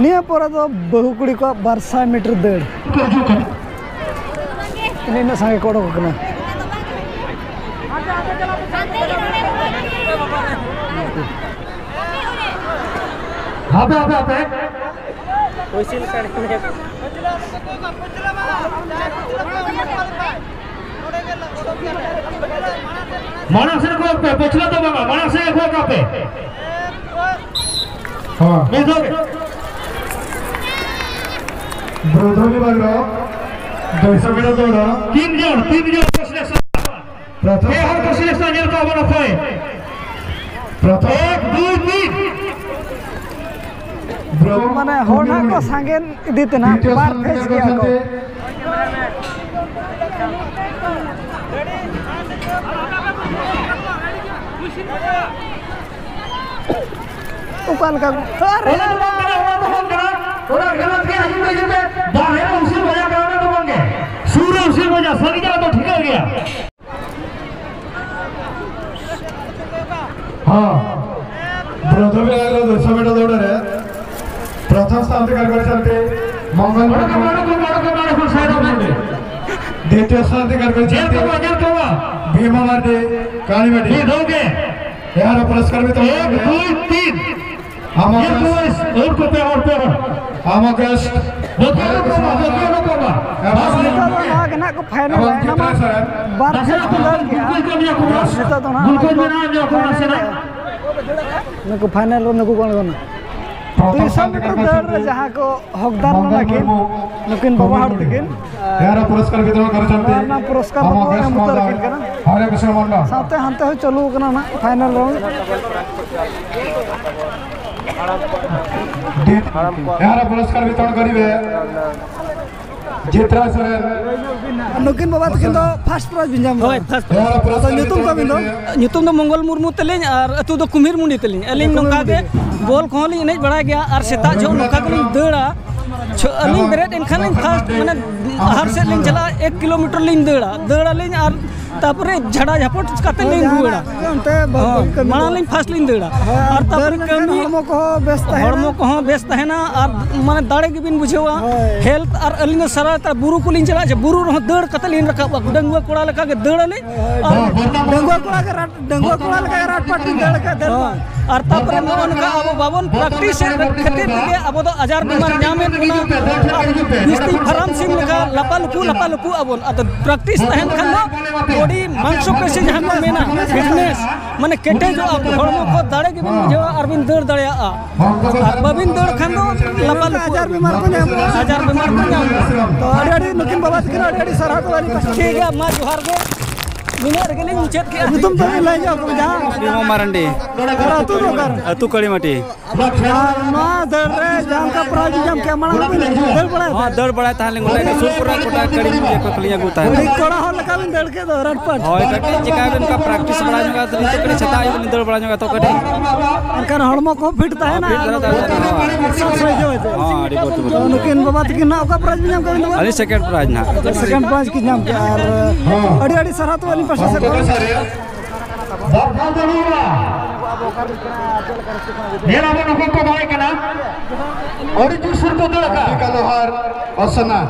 ᱱᱤᱭᱟᱹ ᱯᱚᱨᱮ ᱫᱚ ᱵᱟᱹᱦᱩ ᱠᱩᱲᱤ ᱠᱚᱣᱟᱜ ᱵᱟᱨ ᱥᱟᱭ ᱢᱤᱴᱟᱨ ᱫᱟᱹᱲ᱾ ᱠᱚ ᱦᱤᱡᱩᱜ ᱠᱟᱱᱟ᱾ ᱤᱱᱟᱹᱜ ᱥᱟᱸᱜᱮ ᱠᱚ ᱚᱰᱚᱠ ᱟᱠᱟᱱᱟ᱾ ᱦᱟᱯᱮ, ᱦᱟᱯᱮ, ᱦᱟᱯᱮ᱾ ᱢᱟᱲᱟᱝ ᱥᱮᱫ ᱠᱚᱭᱚᱜ ᱯᱮ, ᱯᱟᱹᱪᱷᱞᱟᱹ ᱫᱚ ᱵᱟᱝᱟ, ᱢᱟᱲᱟᱝ ᱥᱮᱫ ᱠᱚᱭᱚᱜ ᱠᱟᱜ ᱯᱮ᱾ ᱦᱚᱸ᱾ ᱢᱤᱫ ᱫᱷᱟᱣ ᱜᱮ᱾ ᱵᱨᱚᱫᱷᱚ ᱵᱤᱵᱷᱟᱜᱽ ᱨᱮ ᱫᱩᱭᱥᱚ ᱢᱤᱴᱟᱨ ᱫᱟᱹᱲ᱾ ᱛᱤᱱ ᱡᱚᱱ, ᱛᱤᱱ ᱡᱚᱱ ᱠᱚ ᱥᱤᱞᱮᱠᱥᱚᱱ᱾ ᱯᱨᱚᱛᱷᱚᱢ ᱯᱮ ᱦᱚᱲ ᱠᱚ ᱥᱤᱞᱮᱠᱥᱚᱱ, ᱧᱮᱞ ᱠᱚᱣᱟ ᱵᱚᱱ ᱚᱠᱚᱭ᱾ ᱯᱨᱚᱛᱷᱚᱢ ᱮᱠ, ᱫᱩᱭ, ᱛᱤᱱ᱾ ᱵᱨᱚᱫᱷᱚ ᱢᱟᱱᱮ ᱦᱚᱲ ᱱᱟᱜ ᱠᱚ ᱥᱟᱸᱜᱮᱱ ᱤᱫᱤ ᱛᱮ ᱱᱟᱜ ᱫᱤᱛᱤᱭᱚ ᱵᱟᱨ ᱥᱛᱷᱟᱱ ᱯᱷᱮᱡᱽ ᱨᱮ ᱜᱮᱭᱟ ᱠᱚ᱾ ᱪᱟᱞᱛᱮ ᱚᱠᱟ ᱞᱮᱠᱟ? ᱟᱨᱮ! ᱚᱱᱟ ᱫᱚ ᱵᱟᱝ ᱠᱟᱱᱟ, ᱚᱱᱟ ᱫᱚ ᱵᱟᱝ ᱠᱟᱱᱟ᱾ ᱚᱱᱟ ᱜᱟᱞᱟᱛ ᱜᱮ, ᱦᱤᱡᱩᱜ ᱢᱮ, ᱦᱤᱡᱩᱜ ᱢᱮ᱾ ᱵᱟᱦᱨᱮ ᱨᱮ ᱩᱥᱩᱞ ᱵᱟᱡᱟᱣ ᱠᱟᱱᱟ, ᱚᱱᱟ ᱫᱚ ᱵᱟᱝ ᱜᱮ᱾ ᱥᱩᱨ ᱨᱮ ᱩᱥᱩᱞ ᱵᱟᱡᱟᱣ, ᱥᱟᱺᱜᱤᱧ ᱨᱮ ᱫᱚ ᱴᱷᱤᱠᱟᱹ ᱜᱮᱭᱟ᱾ ହଁ, ବ୍ରଜବିହାରର ଦୁଇଶହ ମିଟର ଦୌଡ଼ରେ ପ୍ରଥମ ସ୍ଥାନ ଅଧିକାର କରିଛନ୍ତି ମଙ୍ଗଲ। ଦ୍ୱିତୀୟ ସ୍ଥାନ ଅଧିକାର କରିଛନ୍ତି ଭୀମ ମାର୍ଡି, କାଳିମାଟି। ଏହାର ପୁରସ୍କାର ବିତରଣ କରିବେ। ଆମ ଆମ ଗେଷ୍ଟ। ᱱᱤᱛᱚᱜ ᱫᱚ ᱱᱚᱣᱟ ᱜᱮ ᱱᱟᱜ ᱠᱚ ᱯᱷᱟᱭᱱᱟᱞ ᱮᱱᱟ᱾ ᱵᱟᱨ ᱥᱮᱴ ᱠᱚ ᱫᱟᱹᱲ ᱠᱮᱜᱼᱟ᱾ ᱱᱤᱛᱚᱜ ᱫᱚ ᱱᱟᱜ ᱱᱩᱠᱩ ᱯᱷᱟᱭᱱᱟᱞ ᱨᱮ ᱱᱩᱠᱩ ᱠᱚ ᱟᱬᱜᱚᱱᱟ᱾ ᱫᱩᱭᱥᱚ ᱢᱤᱴᱟᱨ ᱫᱟᱹᱲ ᱨᱮ ᱡᱟᱦᱟᱸ ᱠᱚ ᱦᱚᱠᱫᱟᱨ ᱞᱮᱱᱟ ᱠᱤᱱ, ᱱᱩᱠᱤᱱ ᱵᱟᱵᱟ ᱦᱚᱲ ᱛᱟᱹᱠᱤᱱ᱾ ᱮᱦᱟᱨ ᱯᱩᱨᱚᱥᱠᱟᱨ ᱵᱤᱛᱚᱨᱚᱱ ᱠᱟᱨᱤᱪᱟᱱᱛᱤ ᱱᱚᱣᱟ ᱨᱮᱱᱟᱜ ᱯᱩᱨᱚᱥᱠᱟᱨ ᱫᱚᱠᱚ ᱮᱢ ᱩᱛᱟᱹᱨ ᱟᱹᱠᱤᱱ ᱠᱟᱱᱟ᱾ ᱦᱚᱨᱮ ᱠᱨᱤᱥᱱᱚ ᱢᱚᱱᱰᱚᱞ᱾ ᱥᱟᱶᱛᱮ ᱦᱟᱱᱛᱮ ᱦᱚᱸ ᱪᱟᱹᱞᱩ ᱟᱠᱟᱱᱟ ᱱᱟᱜ ᱯᱷᱟᱭᱱᱟᱞ ᱨᱟᱣᱩᱱᱰ᱾ ᱮᱦᱟᱨ ᱯᱩᱨᱚᱥᱠᱟᱨ ᱵᱤᱛᱚᱨᱚᱱ ᱠᱟᱨᱤᱵᱮ ᱡᱤᱛᱨᱟ ᱥᱚᱨᱮᱱ᱾ ᱱᱩᱠᱤᱱ ᱵᱟᱵᱟ ᱛᱟᱹᱠᱤᱱ ᱫᱚ ᱯᱷᱟᱥᱴ ᱯᱨᱟᱭᱤᱡᱽ ᱵᱤᱱ ᱧᱟᱢ ᱦᱳᱭ, ᱠᱟᱫᱟ᱾ First prize. ᱟᱫᱚ ᱧᱩᱛᱩᱢ ᱛᱟᱵᱤᱱ ᱫᱚ? ᱧᱩᱛᱩᱢ ᱫᱚ ᱢᱚᱝᱜᱚᱞ ᱢᱩᱨᱢᱩ ᱛᱟᱹᱞᱤᱧ ᱟᱨ ᱟᱹᱛᱩ ᱫᱚ ᱠᱩᱢᱦᱤᱨ ᱢᱩᱸᱰᱤ ᱛᱟᱹᱞᱤᱧ᱾ ᱟᱹᱞᱤᱧ ᱱᱚᱝᱠᱟ ᱜᱮ ᱵᱚᱞ ᱠᱚᱦᱚᱸ ᱞᱤᱧ ᱮᱱᱮᱡ ᱵᱟᱲᱟᱭ ᱜᱮᱭᱟ ᱟᱨ ᱥᱮᱛᱟᱜ ᱡᱚᱦᱚᱜ ᱱᱚᱝᱠᱟ ᱜᱮᱞᱤᱧ ᱫᱟᱹᱲᱟ᱾ ᱪᱷᱚ, ᱟᱹᱞᱤᱧ ᱵᱮᱨᱮᱫ ᱮᱱᱠᱷᱟᱱ ᱞᱤᱧ ᱯᱷᱟᱥᱴ, ᱢᱟᱱᱮ, ᱟᱦᱟᱨ ᱥᱮᱫ ᱞᱤᱧ ᱪᱟᱞᱟᱜᱼᱟ, ᱮᱠ ᱠᱤᱞᱳᱢᱤᱴᱟᱨ ᱞᱤᱧ ᱫᱟᱹᱲᱟ, ᱫᱟᱹᱲ ᱟᱹᱞᱤᱧ ᱟᱨ ᱛᱟᱯᱚᱨᱮ ᱡᱷᱟᱲᱟ ᱡᱷᱟᱯᱚᱲ ᱠᱟᱛᱮ ᱞᱤᱧ ᱨᱩᱣᱟᱹᱲᱟ᱾ ᱦᱳᱭ, ᱢᱟᱲᱟᱝ ᱞᱤᱧ ᱯᱷᱟᱥᱴ ᱞᱤᱧ ᱫᱟᱹᱲᱟ᱾ ᱦᱳᱭ, ᱟᱨ ᱛᱟᱯᱚᱨᱮ ᱫᱟᱹᱲ ᱞᱮᱱᱠᱷᱟᱱ ᱠᱟᱹᱢᱤ, ᱦᱚᱲᱢᱚ ᱠᱚᱦᱚᱸ ᱵᱮᱥ ᱛᱟᱦᱮᱱᱟ᱾ ᱦᱚᱲᱢᱚ ᱠᱚᱦᱚᱸ ᱵᱮᱥ ᱛᱟᱦᱮᱱᱟ ᱟᱨ, ᱢᱟᱱᱮ, ᱫᱟᱲᱮ ᱜᱮᱵᱤᱱ ᱵᱩᱡᱷᱟᱹᱣᱟ᱾ ᱦᱳᱭ᱾ ᱦᱮᱞᱛᱷ ᱟᱨ ᱟᱹᱞᱤᱧ ᱫᱚ ᱥᱟᱨᱟ ᱛᱟᱨ ᱵᱩᱨᱩ ᱠᱚᱞᱤᱧ ᱪᱟᱞᱟᱜᱼᱟ, ᱡᱮ ᱵᱩᱨᱩ ᱨᱮᱦᱚᱸ ᱫᱟᱹᱲ ᱠᱟᱛᱮ ᱞᱤᱧ ᱨᱟᱠᱟᱵᱼᱟ, ᱰᱟᱺᱜᱩᱣᱟᱹ ᱠᱚᱲᱟ ᱞᱮᱠᱟ ᱜᱮ ᱫᱟᱹᱲ ᱟᱹᱞᱤᱧ᱾ ᱦᱳᱭ, ᱟᱨ ᱰᱟᱺᱜᱩᱣᱟᱹ ᱠᱚᱲᱟ ᱜᱮ ᱨᱟᱴ-, ᱰᱟᱺᱜᱩᱣᱟᱹ ᱠᱚᱲᱟ ᱞᱮᱠᱟ ᱜᱮ ᱨᱟᱴ ᱯᱟᱴ ᱞᱤᱧ ᱫᱟᱹᱲ ᱠᱟᱜᱼᱟ, ᱫᱟᱹᱲ ᱢᱟ᱾ ᱦᱳᱭ᱾ ᱟᱨ ᱛᱟᱯᱚᱨᱮ ᱱᱚᱜᱼᱚ ᱱᱚᱝᱠᱟ ᱟᱵᱚ ᱵᱟᱵᱚᱱ ᱯᱨᱮᱠᱴᱤᱥ ᱮᱫ ᱠᱷᱟᱹᱛᱤᱨ ᱛᱮᱜᱮ ᱟᱵᱚ ᱫᱚ ᱟᱡᱟᱨ ᱵᱤᱢᱟᱨ ᱧᱟᱢᱮᱫ ᱵᱚᱱᱟ᱾ ᱟᱨ ᱡᱟᱹᱥᱛᱤ ᱯᱷᱟᱨᱟᱢ ᱥᱤᱢ ᱞᱮᱠᱟ ᱞᱟᱯᱟ ᱞᱩᱯᱩ, ᱞᱟᱯᱟ ᱞᱩᱯᱩ ᱟᱵᱚᱱ᱾ ᱟᱫᱚ ᱯᱨᱮᱠᱴᱤᱥ ᱛᱟᱦᱮᱱ ᱠᱷᱟᱱ ᱫᱚ ᱵᱚᱰᱤ, ᱢᱟᱝᱥᱚ ᱯᱮᱥᱤ ᱡᱟᱦᱟᱸ ᱠᱚ ᱢᱮᱱᱟ, ᱯᱷᱤᱴᱱᱮᱥ, ᱢᱟᱱᱮ, ᱠᱮᱴᱮᱡᱚᱜᱼᱟ, ᱦᱚᱲᱢᱚ ᱠᱚ ᱫᱟᱲᱮ ᱜᱮᱵᱤᱱ ᱵᱩᱡᱷᱟᱹᱣᱟ ᱟᱨ ᱵᱤᱱ ᱫᱟᱹᱲ ᱫᱟᱲᱮᱭᱟᱜᱼᱟ᱾ ᱟᱨ ᱵᱟᱹᱵᱤᱱ ᱫᱟᱹᱲ ᱠᱷᱟᱱ ᱫᱚ ᱞᱟᱯᱟ ᱞᱩᱯᱩ᱾ ᱟᱡᱟᱨ ᱵᱤᱢᱟᱨ ᱠᱚ ᱧᱟᱢᱚᱜᱼᱟ᱾ ᱟᱡᱟᱨ ᱵᱤᱢᱟᱨ ᱠᱚ ᱧᱟᱢᱚᱜᱼᱟ᱾ ᱛᱚ, ᱟᱹᱰᱤ ᱟᱹᱰᱤ ᱱᱩᱠᱤᱱ ᱵᱟᱵᱟ ᱛᱟᱹᱠᱤᱱ ᱟᱹᱰᱤ ᱟᱹᱰᱤ ᱥᱟᱨᱦᱟᱣ ᱛᱟᱵᱚᱱ᱾ ᱴᱷᱤᱠ ᱜᱮᱭᱟ, ᱢᱟ ᱡᱚᱦᱟᱨ ᱜᱮ᱾ ᱱᱤᱱᱟᱹᱜ ᱨᱮᱜᱮ ᱞᱤᱧ ᱢᱩᱪᱟᱹᱫ ᱠᱮᱜᱼᱟ᱾ ᱧᱩᱛᱩᱢ ᱛᱟᱵᱤᱱ ᱞᱟᱹᱭ ᱧᱚᱜ ᱠᱚ ᱡᱟᱦᱟᱸ᱾ ᱵᱤᱢᱚᱞ ᱢᱟᱨᱟᱱᱰᱤ᱾ ᱟᱨ ᱟᱹᱛᱩ ᱫᱚ ᱚᱠᱟᱨᱮ? ᱟᱹᱛᱩ ᱠᱟᱹᱲᱤᱢᱟᱹᱴᱤ᱾ ᱟᱨ ᱱᱚᱣᱟ ᱫᱟᱹᱲ ᱨᱮ ᱡᱟᱦᱟᱸ ᱞᱮᱠᱟ ᱯᱨᱟᱭᱤᱡᱽ ᱧᱟᱢ ᱠᱮᱜᱼᱟ, ᱢᱟᱲᱟᱝ ᱵᱤᱱ ᱫᱟᱹᱲ ᱵᱟᱲᱟᱭ ᱱᱚᱣᱟ ᱛᱟᱦᱮᱸᱫ? ᱫᱟᱹᱲ ᱵᱟᱲᱟᱭ ᱛᱟᱦᱮᱸ ᱞᱤᱧ, ᱜᱚᱴᱟ ᱜᱮ ᱥᱩᱨ ᱠᱚᱨᱮ ᱜᱚᱴᱟ ᱠᱟᱹᱲᱤ ᱤᱭᱟᱹ ᱠᱚ ᱠᱷᱟᱹᱞᱤᱧ ᱟᱹᱜᱩ ᱛᱟᱦᱮᱸᱫ᱾ ᱠᱩᱲᱤ ᱠᱚᱲᱟ ᱦᱚᱲ ᱞᱮᱠᱟ ᱵᱤᱱ ᱫᱟᱹᱲ ᱠᱮᱫ ᱫᱚ, ᱨᱟᱴ ᱯᱟᱴ᱾ ᱦᱳᱭ, ᱠᱟᱹᱴᱤᱡ ᱪᱮᱠᱟ ᱵᱤᱱ ᱚᱱᱠᱟ ᱯᱨᱮᱠᱴᱤᱥ ᱵᱟᱲᱟ ᱧᱚᱜᱟ, ᱱᱤᱛᱚᱜ ᱠᱟᱹᱴᱤᱡ ᱥᱮᱛᱟᱜ ᱟᱹᱭᱩᱵ ᱞᱤᱧ ᱫᱟᱹᱲ ᱵᱟᱲᱟ ᱧᱚᱜᱟ ᱛᱚ ᱠᱟᱹᱴᱤᱡ᱾ ᱮᱱᱠᱷᱟᱱ ᱦᱚᱲᱢᱚ ᱠᱚᱦᱚᱸ ᱯᱷᱤᱴ ᱛᱟᱦᱮᱱᱟ, ᱦᱚᱸ, ᱯᱷᱤᱴ ᱫᱷᱟᱨᱟ ᱛᱟᱦᱮᱱᱟ, ᱦᱚᱸ᱾ ᱮᱠᱥᱟᱨᱥᱟᱭᱤᱡᱽ ᱦᱚᱸ ᱦᱩᱭᱩᱜᱼᱟ᱾ ᱦᱚᱸ, ᱟᱹᱰᱤ ᱵᱚᱦᱩᱛ, ᱵᱚᱦᱩᱛ᱾ ᱛᱚ, ᱱᱩᱠᱤᱱ ᱵᱟᱵᱟ ᱛᱟᱹᱠᱤᱱ ᱱᱟᱜ ᱚᱠᱟ ᱯᱨᱟᱭᱤᱡᱽ ᱵᱤᱱ ᱧᱟᱢ ᱠᱮᱫᱟ ᱵᱤᱱ ᱫᱚ? ᱟᱹᱞᱤᱧ ᱥᱮᱠᱮᱱᱰ ᱯᱨᱟᱭᱤᱡᱽ ᱱᱟᱜ᱾ ᱥᱮᱠᱮᱱᱰ ᱯᱨᱟᱭᱤᱡᱽ ᱠᱤᱱ ᱧᱟᱢ ᱠᱮᱫᱟ᱾ ᱟᱨ ᱟᱹᱰᱤ ᱟᱹᱰᱤ ᱥᱟᱨᱦᱟᱣ ᱛᱚ ᱟᱹᱞᱤᱧ ᱯᱟᱥᱴᱟ ᱥᱮᱫ ᱠᱷᱚᱱ᱾ ᱧᱮᱞ ᱟᱵᱚᱱ ᱚᱠᱚᱭ ᱠᱚ ᱫᱟᱲᱮ ᱠᱟᱱᱟ᱾ ᱟᱹᱰᱤ ᱡᱳᱨ ᱥᱩᱨ ᱠᱚ ᱫᱟᱹᱲ ᱟᱠᱟᱫ᱾ ᱟᱢᱵᱤᱠᱟ ᱞᱳᱦᱟᱨ ᱚᱥᱱᱟ᱾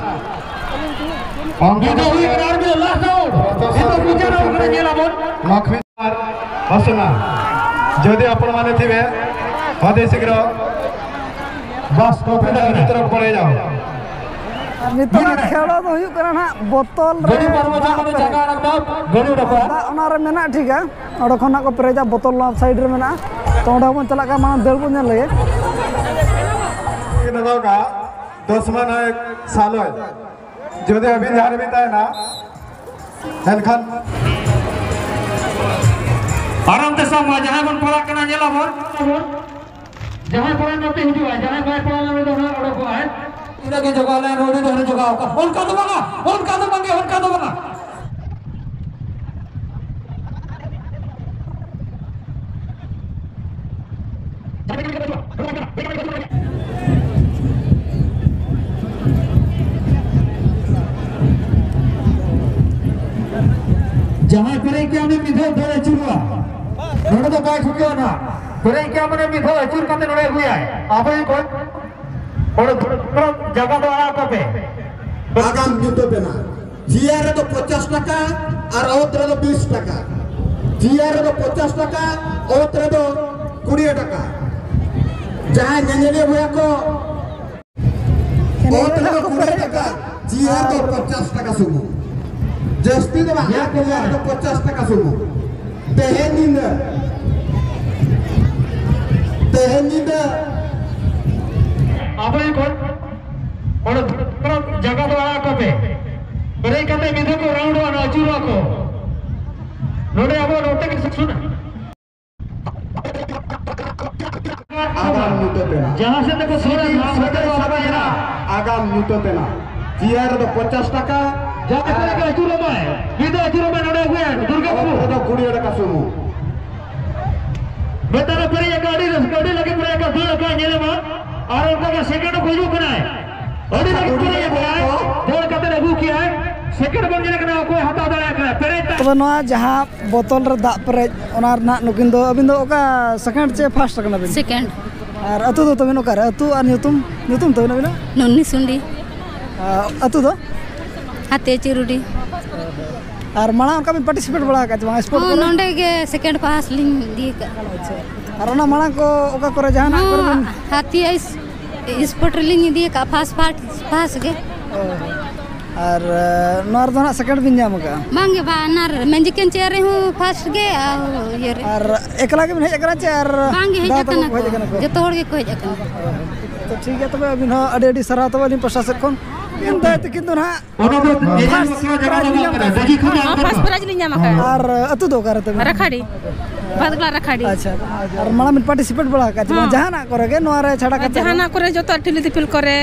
ᱱᱤᱛ ᱫᱚ ᱦᱩᱭ ᱠᱟᱱᱟ ᱟᱨ ᱢᱤᱫ last out᱾ ᱱᱤᱛ ᱫᱚ ᱵᱤᱪᱟᱨ ᱦᱩᱭᱩᱜ ᱠᱟᱱᱟ, ᱧᱮᱞ ᱟᱵᱚᱱ᱾ ᱞᱚᱠᱷᱢᱤ ᱚᱥᱱᱟ᱾ ଯଦି ଆପଣମାନେ ଥିବେ, ଅତି ଶୀଘ୍ର ବାସ୍, ଟ୍ରଫି ଭିତରକୁ ପଳେଇ ଯାଅ। ᱟᱨ ᱱᱤᱛᱚᱜ ᱠᱷᱮᱞ ᱫᱚ ᱦᱩᱭᱩᱜ ᱠᱟᱱᱟ ᱱᱟᱦᱟᱜ ᱵᱳᱛᱚᱞ ᱨᱮ ᱜᱟᱹᱰᱤ ᱯᱟᱨᱚᱢ ᱫᱟᱜ ᱪᱟᱞᱟᱜ ᱠᱟᱱᱟ, ᱯᱮᱨᱮᱡ᱾ ᱡᱟᱭᱜᱟ ᱟᱲᱟᱜ ᱫᱚ, ᱜᱟᱹᱰᱤ ᱚᱰᱚᱠᱚᱜᱼᱟ᱾ ᱫᱟᱜ ᱚᱱᱟ ᱨᱮ ᱢᱮᱱᱟᱜᱼᱟ, ᱴᱷᱤᱠᱟ᱾ ᱚᱸᱰᱮ ᱠᱷᱚᱱ ᱱᱟᱜ ᱠᱚ ᱯᱮᱨᱮᱡᱟ, ᱵᱳᱛᱚᱞ ᱱᱚᱣᱟ side ᱨᱮ ᱢᱮᱱᱟᱜᱼᱟ᱾ ᱛᱚ, ᱚᱸᱰᱮ ᱦᱚᱸᱵᱚᱱ ᱪᱟᱞᱟᱜ ᱠᱟᱱᱟ, ᱢᱟᱲᱟᱝ ᱫᱟᱹᱲ ᱵᱚᱱ ᱧᱮᱞ ᱞᱮᱜᱮ᱾ ᱫᱚᱦᱚ ᱠᱟᱜᱼᱟ, ᱫᱚᱥ ᱢᱟ ᱱᱟᱭᱮᱠ ᱥᱟᱞᱚᱭ᱾ ᱡᱩᱫᱤ ᱟᱹᱵᱤᱱ ᱡᱟᱦᱟᱸ ᱨᱮᱵᱤᱱ ᱛᱟᱦᱮᱱᱟ, ᱮᱱᱠᱷᱟᱱ ᱟᱨᱟᱢ ᱛᱮ ᱥᱟᱵ ᱢᱟ, ᱡᱟᱦᱟᱸᱭ ᱵᱚᱱ ᱯᱟᱲᱟᱜ ᱠᱟᱱᱟ, ᱧᱮᱞ ᱟᱵᱚᱱ᱾ ᱡᱟᱦᱟᱸᱭ ᱯᱟᱲᱟᱜ ᱱᱚᱛᱮ ᱦᱤᱡᱩᱜᱼᱟᱭ, ᱡᱟᱦᱟᱸᱭ ᱵᱟᱭ ᱯᱟᱲᱟᱜ ᱞᱟᱹᱜᱤᱫ ᱫᱚ ᱱᱟᱦᱟᱜ ᱚᱰᱚᱠᱚᱜᱼᱟᱭ᱾ ᱤᱱᱟᱹᱜᱮ ᱡᱚᱜᱟᱣ ᱞᱮᱱ, ᱩᱱᱤ ᱫᱚ ᱡᱚᱜᱟᱣ ᱠᱟᱜ᱾ ᱚᱱᱠᱟ ᱫᱚ ᱵᱟᱝᱟ, ᱚᱱᱠᱟ ᱫᱚ ᱵᱟᱝᱜᱮ, ᱚᱱᱠᱟ ᱫᱚ ᱵᱟᱝᱟ᱾ ᱡᱟᱦᱟᱸᱭ ᱯᱮᱨᱮᱡ ᱠᱮᱜᱼᱟ, ᱩᱱᱤ ᱢᱤᱫ ᱫᱷᱟᱣ ᱫᱟᱹᱲ ᱟᱹᱪᱩᱨᱚᱜᱼᱟ᱾ ᱱᱚᱰᱮ ᱫᱚ ᱵᱟᱭ ᱴᱷᱩᱠᱟᱹᱣᱟ ᱱᱟᱦᱟᱜ᱾ ᱯᱮᱨᱮᱡ ᱠᱮᱜᱼᱟ, ᱢᱟᱱᱮ ᱢᱤᱫ ᱫᱷᱟᱣ ᱟᱹᱪᱩᱨ ᱠᱟᱛᱮ ᱱᱚᱰᱮ ᱟᱹᱜᱩᱭᱟᱭ᱾ ᱟᱵᱚ ᱠᱚ ᱚᱸᱰᱮ ᱡᱟᱭᱜᱟ ᱫᱚ ᱟᱲᱟᱜ ᱠᱟᱛᱮ᱾ ᱟᱜᱟᱢ ᱧᱩᱛᱟᱹᱛ ᱮᱱᱟ᱾ ᱪᱮᱭᱟᱨ ᱨᱮᱫᱚ ᱯᱚᱧᱪᱟᱥ ᱴᱟᱠᱟ ᱟᱨ ᱚᱛ ᱨᱮᱫᱚ ᱵᱤᱥ ᱴᱟᱠᱟ᱾ ᱪᱮᱭᱟᱨ ᱨᱮᱫᱚ ᱯᱚᱧᱪᱟᱥ ᱴᱟᱠᱟ, ᱚᱛ ᱨᱮᱫᱚ ᱠᱩᱲᱤ ᱴᱟᱠᱟ᱾ ᱡᱟᱦᱟᱸᱭ ᱧᱮᱧᱮᱞᱤᱭᱟᱹ ᱵᱚᱭᱦᱟ ᱠᱚ, ᱚᱛ ᱨᱮᱫᱚ ᱠᱩᱲᱤ ᱴᱟᱠᱟ, ᱪᱮᱭᱟᱨ ᱫᱚ ᱯᱚᱧᱪᱟᱥ ᱴᱟᱠᱟ ᱥᱩᱢᱩᱝ᱾ ᱡᱟᱹᱥᱛᱤ ᱫᱚ ᱵᱟᱝ, ᱪᱮᱭᱟᱨ ᱫᱚ ᱯᱚᱧᱪᱟᱥ ᱴᱟᱠᱟ ᱥᱩᱢᱩᱝ᱾ ᱛᱮᱦᱮᱧ ᱧᱤᱫᱟᱹ, ᱛᱮᱦᱮᱧ ᱧᱤᱫᱟᱹ ᱟᱵᱚ ᱠᱷᱚᱱ ᱚᱸᱰᱮ ᱡᱟᱭᱜᱟ ᱫᱚ ᱟᱲᱟᱜ ᱠᱟᱛᱮ, ᱵᱨᱮᱠ ᱠᱟᱛᱮ ᱢᱤᱫ ᱫᱷᱟᱣ ᱠᱚ ᱨᱟᱣᱩᱱᱰᱚᱜᱼᱟ, ᱟᱹᱪᱩᱨᱚᱜᱼᱟ ᱠᱚ᱾ ᱱᱚᱰᱮ ᱟᱵᱚ ᱱᱚᱛᱮ ᱜᱮ ᱥᱩᱱᱟ᱾ ᱟᱜᱟᱢ ᱧᱩᱛᱟᱹᱛ ᱮᱱᱟ᱾ ᱡᱟᱦᱟᱸ ᱥᱮᱫ ᱛᱮᱠᱚ ᱥᱩᱨᱟ, ᱥᱤᱵᱤᱞ ᱱᱚᱣᱟ ᱥᱮᱫ ᱥᱮᱴᱮᱨ ᱠᱚ ᱥᱟᱵᱟ ᱥᱟᱵᱟ ᱮᱱᱟ᱾ ᱮᱱᱟ᱾ ᱟᱜᱟᱢ ᱧᱩᱛᱟᱹᱛ ᱮᱱᱟ᱾ ᱪᱮᱭᱟᱨ ᱨᱮᱫᱚ ᱯᱚᱧᱪᱟᱥ ᱴᱟᱠᱟ᱾ ᱡᱟᱦᱟᱸ ᱛᱮ ᱠᱚᱨᱮ ᱜᱮ ᱟᱹᱪᱩᱨᱚᱜ ᱢᱟᱭ᱾ ᱢᱤᱫ ᱫᱷᱟᱣ ᱟᱹᱪᱩᱨᱚᱜ ᱢᱟᱭ, ᱱᱚᱰᱮ ᱟᱹᱜᱩᱭᱟ, ᱫᱩᱨᱜᱟ ᱵᱟᱹᱵᱩ᱾ ᱚᱛ ᱨᱮᱫᱚ ᱠᱩᱲᱤ ᱴᱟᱠᱟ ᱥᱩᱢᱩᱝ᱾ ᱢᱤᱫᱴᱟᱝ ᱨᱮ ᱯᱮᱨᱮᱡ ᱟᱠᱟᱫ, ᱟᱹᱰᱤ ᱨᱟᱹᱥᱠᱟᱹ, ᱟᱹᱰᱤ ᱞᱟᱹᱜᱤᱫ ᱯᱮᱨᱮᱡ ᱟᱠᱟᱫ, ᱫᱟᱹᱲ ᱟᱠᱟᱫ, ᱧᱮᱞᱮ ᱢᱟ᱾ ᱟᱨ ᱚᱱᱠᱟ ᱜᱮ ᱥᱮᱠᱮᱱᱰ ᱦᱚᱸᱠᱚ ᱦᱤᱡᱩᱜ ᱠᱟᱱᱟᱭ᱾ ᱟᱹᱰᱤ ᱞᱟᱹᱜᱤᱫ ᱯᱮᱨᱮᱡ ᱟᱠᱟᱫ, ᱫᱟᱹᱲ ᱠᱟᱛᱮ ᱟᱹᱜᱩ ᱠᱮᱜᱼᱟᱭ᱾ ᱥᱮᱠᱮᱱᱰ ᱵᱚᱱ ᱧᱮᱞᱮ ᱠᱟᱱᱟ, ᱚᱠᱚᱭ ᱦᱟᱛᱟᱣ ᱫᱟᱲᱮᱭᱟᱜ ᱠᱟᱱᱟ, ᱯᱮᱨᱮᱡ ᱛᱟᱭ᱾ ᱛᱚ, ᱱᱚᱣᱟ ᱡᱟᱦᱟᱸ ᱵᱚᱛᱚᱞ ᱨᱮ ᱫᱟᱜ ᱯᱮᱨᱮᱡ, ᱚᱱᱟ ᱨᱮᱱᱟᱜ ᱱᱩᱠᱤᱱ ᱫᱚ, ᱟᱹᱵᱤᱱ ᱫᱚ ᱚᱠᱟ ᱥᱮᱠᱮᱱᱰ ᱪᱮ ᱯᱷᱟᱥᱴ ᱠᱟᱱᱟ ᱵᱤᱱ? ᱥᱮᱠᱮᱱᱰ᱾ ᱟᱨ ᱟᱹᱛᱩ ᱫᱚ ᱛᱟᱹᱵᱤᱱ ᱚᱠᱟᱨᱮ? ᱟᱹᱛᱩ ᱟᱨ ᱧᱩᱛᱩᱢ, ᱧᱩᱛᱩᱢ ᱛᱟᱹᱵᱤᱱ ᱟᱹᱵᱤᱱᱟᱜ? ᱱᱩᱱᱱᱤ ᱥᱩᱱᱰᱤ᱾ ᱟᱨ ᱟᱹᱛᱩ ᱫᱚ? ᱦᱟᱛᱮ ᱪᱤᱨᱩᱰᱤ᱾ ᱟᱨ ᱢᱟᱲᱟᱝ ᱚᱱᱠᱟ ᱵᱤᱱ ᱯᱟᱨᱴᱤᱥᱤᱯᱮᱴ ᱵᱟᱲᱟ ᱟᱠᱟᱫ ᱪᱮ ᱵᱟᱝ ᱥᱯᱳᱨᱴ ᱦᱚᱸ, ᱠᱚᱨᱮ? ᱱᱚᱸᱰᱮ ᱜᱮ ᱥᱮᱠᱮᱱᱰ ᱯᱷᱟᱥᱴ ᱞᱤᱧ ᱤᱫᱤ ᱟᱠᱟᱫᱼᱟ᱾ ᱟᱪᱪᱷᱟ᱾ ᱟᱨ ᱚᱱᱟ ᱢᱟᱲᱟᱝ ᱠᱚ ᱚᱠᱟ ᱠᱚᱨᱮ ᱡᱟᱦᱟᱱᱟᱜ ᱠᱚᱨᱮ ᱵᱤᱱ? ᱦᱚᱸ, ᱦᱟᱛᱤ ᱟᱭᱤᱥ ᱥᱯᱳᱨᱴ ᱨᱮᱞᱤᱧ ᱤᱫᱤ ᱟᱠᱟᱫᱼᱟ, ᱯᱷᱟᱥᱴ, ᱯᱷᱟᱥᱴ, ᱯᱷᱟᱥᱴ ᱜᱮ᱾ ᱚ᱾ ᱟᱨ, ᱮ, ᱱᱚᱣᱟ ᱨᱮᱫᱚ ᱦᱟᱸᱜ ᱥᱮᱠᱮᱱᱰ ᱵᱤᱱ ᱧᱟᱢ ᱟᱠᱟᱫᱼᱟ? ᱵᱟᱝ ᱜᱮ, ᱵᱟᱝ, ᱚᱱᱟ ᱨᱮ ᱢᱮᱡᱤᱠᱟᱞ ᱪᱮᱭᱟᱨ ᱨᱮᱦᱚᱸ ᱯᱷᱟᱥᱴ ᱜᱮ, ᱟᱨ ᱤᱭᱟᱹ ᱨᱮ᱾ ᱟᱨ ᱮᱠᱞᱟ ᱜᱮᱵᱤᱱ ᱦᱮᱡ ᱟᱠᱟᱱᱟ ᱪᱮ ᱟᱨ ᱵᱟᱝ ᱜᱮ, ᱦᱮᱡ ᱫᱟᱫᱟ ᱛᱟᱠᱚ ᱟᱠᱟᱱᱟ ᱠᱚ ᱠᱚ? ᱦᱮᱡ ᱟᱠᱟᱱᱟ ᱠᱚ? ᱡᱚᱛᱚ ᱦᱚᱲ ᱜᱮᱠᱚ ᱦᱮᱡ ᱟᱠᱟᱱᱟ᱾ ᱛᱚ, ᱴᱷᱤᱠ ᱜᱮᱭᱟ, ᱛᱚᱵᱮ ᱟᱹᱵᱤᱱ ᱦᱚᱸ ᱟᱹᱰᱤ ᱟᱹᱰᱤ ᱥᱟᱨᱦᱟᱣ ᱛᱟᱵᱮ ᱟᱹᱞᱤᱧ ᱯᱟᱥᱴᱟ ᱥᱮᱫ ᱠᱷᱚᱱ᱾ ᱤᱧ ᱫᱟᱹᱭ ᱛᱟᱹᱠᱤᱱ ᱫᱚ ᱱᱟᱦᱟᱜ ᱚᱱᱟ ᱫᱚ ᱧᱮᱧᱮᱞ ᱯᱷᱟᱥᱴ ᱵᱟᱠᱷᱨᱟ ᱡᱟᱭᱜᱟ ᱯᱨᱟᱭᱤᱡᱽ ᱫᱚ ᱵᱟᱝ ᱧᱟᱢ ᱠᱟᱱᱟ, ᱠᱟᱫᱟ᱾ ᱰᱟᱹᱦᱤ ᱠᱷᱚᱱ ᱦᱚᱸ ᱯᱷᱟᱥᱴ ᱯᱨᱟᱭᱤᱡᱽ ᱞᱤᱧ ᱧᱟᱢ ᱟᱠᱟᱫᱼᱟ᱾ ᱟᱨ ᱟᱹᱛᱩ ᱫᱚ ᱚᱠᱟᱨᱮ ᱛᱟᱵᱮᱱ? ᱨᱟᱠᱷᱟᱰᱤ, ᱵᱷᱟᱫᱽᱜᱟᱲ ᱨᱟᱠᱷᱟᱰᱤ᱾ ᱟᱪᱪᱷᱟ, ᱟᱨ ᱢᱟᱲᱟᱝ ᱵᱤᱱ ᱯᱟᱨᱴᱤᱥᱤᱯᱮᱴ ᱵᱟᱲᱟ ᱟᱠᱟᱫ ᱪᱮ ᱵᱟᱝ? ᱦᱚᱸ᱾ ᱡᱟᱦᱟᱱᱟᱜ ᱠᱚᱨᱮ ᱜᱮ, ᱱᱚᱣᱟ ᱨᱮ ᱪᱷᱟᱰᱟ ᱠᱟᱛᱮ? ᱡᱟᱦᱟᱱᱟᱜ ᱠᱚᱨᱮ, ᱡᱚᱛᱚ ᱴᱷᱤᱞᱤ ᱫᱤᱯᱤᱞ ᱠᱚᱨᱮ,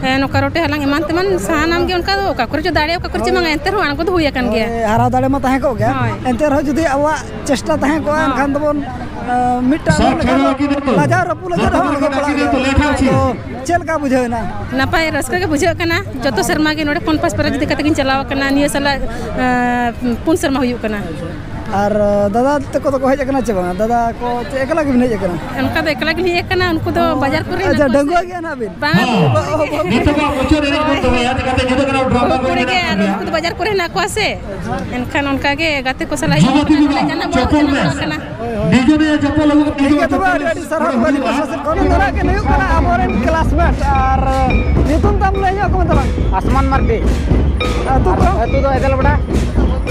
ᱦᱮᱸ, ᱱᱚᱝᱠᱟ ᱨᱚᱴᱮ ᱦᱟᱞᱟᱝ ᱮᱢᱟᱱ ᱛᱮᱢᱟᱱ ᱥᱟᱱᱟᱢ ᱜᱮ, ᱚᱱᱠᱟ ᱫᱚ ᱚᱠᱟ ᱠᱚᱨᱮ ᱪᱚ ᱫᱟᱲᱮ, ᱚᱠᱟ ᱠᱚᱨᱮ ᱪᱚ ᱵᱟᱝᱟ, ᱮᱱᱛᱮ ᱨᱮᱦᱚᱸ ᱟᱬᱜᱚ ᱫᱚ ᱦᱩᱭ ᱟᱠᱟᱱ ᱜᱮᱭᱟ᱾ ᱦᱳᱭ, ᱦᱟᱨᱟᱣ ᱫᱟᱲᱮ ᱢᱟ ᱛᱟᱦᱮᱸ ᱠᱚᱜ ᱜᱮᱭᱟ᱾ ᱦᱳᱭ᱾ ᱮᱱᱛᱮ ᱨᱮᱦᱚᱸ ᱡᱩᱫᱤ ᱟᱵᱚᱣᱟᱜ ᱪᱮᱥᱴᱟ ᱛᱟᱦᱮᱸ ᱠᱚᱜᱼᱟ, ᱦᱚᱸ᱾ ᱮᱱᱠᱷᱟᱱ ᱫᱚᱵᱚᱱ, ᱟᱸ, ᱢᱤᱫᱴᱟᱝ ᱥᱟᱵ ᱞᱮᱠᱟ ᱫᱚ ᱪᱷᱟᱲᱟ ᱠᱤᱱ ᱫᱚ᱾ ᱞᱟᱡᱟᱣ ᱨᱟᱹᱯᱩᱫ ᱞᱟᱹᱜᱤᱫ ᱨᱮᱦᱚᱸ ᱟᱬᱜᱚ ᱯᱟᱲᱟᱜ ᱜᱮᱭᱟ᱾ ᱛᱚ, ᱪᱮᱫ ᱞᱮᱠᱟ ᱵᱩᱡᱷᱟᱹᱣ ᱮᱱᱟ? ᱱᱟᱯᱟᱭ ᱨᱟᱹᱥᱠᱟᱹ ᱜᱮ ᱵᱩᱡᱷᱟᱹᱜ ᱠᱟᱱᱟ᱾ ᱡᱚᱛᱚ ᱥᱮᱨᱢᱟ ᱜᱮ ᱱᱚᱰᱮ ᱠᱷᱚᱱ ᱯᱷᱟᱥᱴ ᱯᱨᱟᱭᱤᱡᱽ ᱤᱫᱤ ᱠᱟᱛᱮ ᱜᱤᱧ ᱪᱟᱞᱟᱣ ᱟᱠᱟᱱᱟ᱾ ᱱᱤᱭᱟᱹ ᱥᱟᱞᱟᱜ, ᱟᱸ, ᱯᱩᱱ ᱥᱮᱨᱢᱟ ᱦᱩᱭᱩᱜ ᱠᱟᱱᱟ᱾ ᱟᱨ, ᱟᱸ, ᱫᱟᱫᱟ ᱛᱟᱠᱚ ᱫᱚᱠᱚ ᱦᱮᱡ ᱟᱠᱟᱱᱟ ᱪᱮ ᱵᱟᱝᱟ? ᱫᱟᱫᱟ ᱠᱚ ᱪᱮᱫ ᱮᱠᱞᱟ ᱜᱮᱵᱤᱱ ᱦᱮᱡ ᱟᱠᱟᱱᱟ? ᱚᱱᱠᱟ ᱫᱚ ᱮᱠᱞᱟ ᱜᱮᱞᱤᱧ ᱦᱮᱡ ᱟᱠᱟᱱᱟ᱾ ᱩᱱᱠᱩ ᱫᱚ ᱚ, ᱵᱟᱡᱟᱨ ᱠᱚᱨᱮ ᱟᱪᱪᱷᱟ, ᱦᱮᱱᱟᱜ ᱠᱚᱣᱟ ᱥᱮ᱾ ᱰᱟᱺᱜᱩᱣᱟᱹ ᱜᱮᱭᱟ ᱱᱟᱦᱟᱜ ᱵᱤᱱ? ᱵᱟᱝ᱾ ᱦᱮᱸ᱾ ᱱᱤᱛᱚᱜ ᱫᱚ ᱢᱩᱪᱟᱹᱫ ᱮᱱᱮᱡ ᱵᱚᱱ ᱫᱚᱦᱚᱭᱟ, ᱪᱤᱠᱟᱹᱛᱮ ᱧᱤᱫᱟᱹ ᱠᱟᱱᱟ, ᱰᱨᱟᱢᱟ ᱵᱟᱹᱦᱩ ᱠᱚ ᱠᱩᱲᱤ ᱜᱮ, ᱢᱮᱱᱟᱜ ᱟᱨ ᱠᱚᱜᱮᱭᱟ᱾ ᱩᱱᱠᱩ ᱫᱚ ᱵᱟᱡᱟᱨ ᱠᱚᱨᱮ ᱦᱮᱱᱟᱜ ᱠᱚᱣᱟ ᱥᱮ᱾ ᱮᱱᱠᱷᱟᱱ ᱚᱱᱠᱟ ᱜᱮ ᱜᱟᱛᱮ ᱠᱚ ᱥᱟᱞᱟᱜ ᱡᱩᱣᱟᱹ ᱛᱤ ᱨᱮᱱᱟᱜ ᱪᱟᱯᱚᱞ ᱪᱟᱞᱟᱜ ᱢᱮ᱾ ᱠᱟᱱᱟ᱾ ᱰᱤᱡᱮ ᱨᱮᱭᱟᱜ ᱪᱟᱯᱚᱞ ᱟᱹᱜᱩ ᱠᱟᱛᱮ ᱴᱷᱤᱠ ᱜᱮᱭᱟ, ᱛᱚᱵᱮ ᱟᱹᱰᱤ ᱟᱹᱰᱤ ᱥᱟᱨᱦᱟᱣ᱾ ᱟᱹᱞᱤᱧ ᱯᱟᱥᱴᱟ ᱥᱮᱫ ᱠᱷᱚᱱ ᱫᱚ ᱱᱟᱦᱟᱜ ᱠᱤᱱ ᱦᱩᱭᱩᱜ ᱠᱟᱱᱟ ᱟᱵᱚᱨᱮᱱ ᱠᱞᱟᱥᱢᱮᱴ᱾ ᱟᱨ ᱧᱩᱛᱩᱢ ᱛᱟᱢ ᱞᱟᱹᱭ ᱧᱚᱜ ᱠᱚᱢᱮ ᱛᱟᱞᱟᱝ᱾ ᱟᱥᱢᱟᱱ ᱢᱟᱨᱰᱤ᱾ ᱟᱹᱛᱩ ᱟᱨ ᱠᱚ? ᱟᱹᱛᱩ ᱫᱚ ᱮᱫᱮᱞᱵᱮᱰᱟ᱾